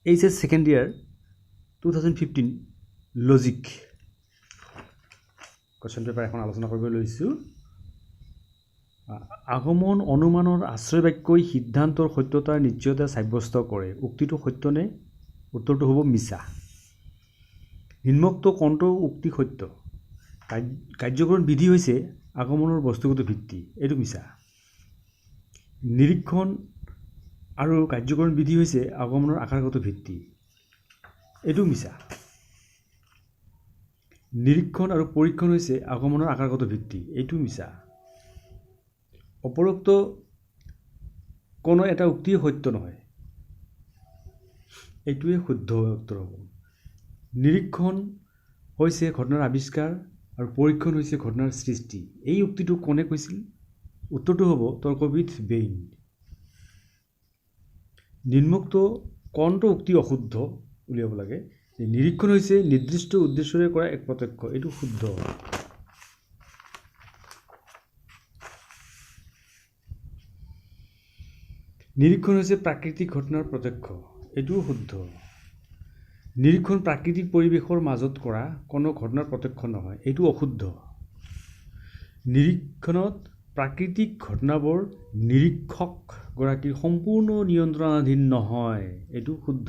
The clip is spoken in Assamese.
HS second year 2015 logic question paper এখন আলোচনা কৰিব লৈছোঁ। আগমন অনুমানৰ আশ্ৰয় বাক্যই সিদ্ধান্তৰ সত্যতাৰ নিশ্চয়তা সাব্যস্ত কৰে, উক্তিটো সত্যনে? উত্তৰটো হ'ব মিছা। নিম্নোক্ত কোনটো উক্তি সত্য? কাৰ্যকৰণ বিধি হৈছে আগমনৰ বস্তুগত ভিত্তি, এইটো মিছা। নিৰীক্ষণ আৰু কাৰ্যকৰণ বিধি হৈছে আগমনৰ আকাৰগত ভিত্তি, এইটো মিছা। নিৰীক্ষণ আৰু পৰীক্ষণ হৈছে আগমনৰ আকাৰগত ভিত্তি, এইটো মিছা। উপৰোক্ত কোনো এটা উক্তিয়ে সত্য নহয়, এইটোৱে শুদ্ধ উত্তৰ হ'ব। নিৰীক্ষণ হৈছে ঘটনাৰ আৱিষ্কাৰ আৰু পৰীক্ষণ হৈছে ঘটনাৰ সৃষ্টি, এই উক্তিটো কোনে কৈছিল? উত্তৰটো হ'ব তৰ্কবিদ বেইন। নিম্নোক্ত কোনটো উক্তি অশুদ্ধ উলিয়াব লাগে? নিৰীক্ষণ হৈছে নিৰ্দিষ্ট উদ্দেশ্যৰে কৰা এক প্ৰত্যক্ষ, এইটো শুদ্ধ। নিৰীক্ষণ হৈছে প্ৰাকৃতিক ঘটনাৰ প্ৰত্যক্ষ, এইটোও শুদ্ধ। নিৰীক্ষণ প্ৰাকৃতিক পৰিৱেশৰ মাজত কৰা কোনো ঘটনাৰ প্ৰত্যক্ষ নহয়, এইটো অশুদ্ধ। নিৰীক্ষণত প্ৰাকৃতিক ঘটনাবোৰ নিৰীক্ষকগৰাকীৰ সম্পূৰ্ণ নিয়ন্ত্ৰণাধীন নহয়, এইটো শুদ্ধ।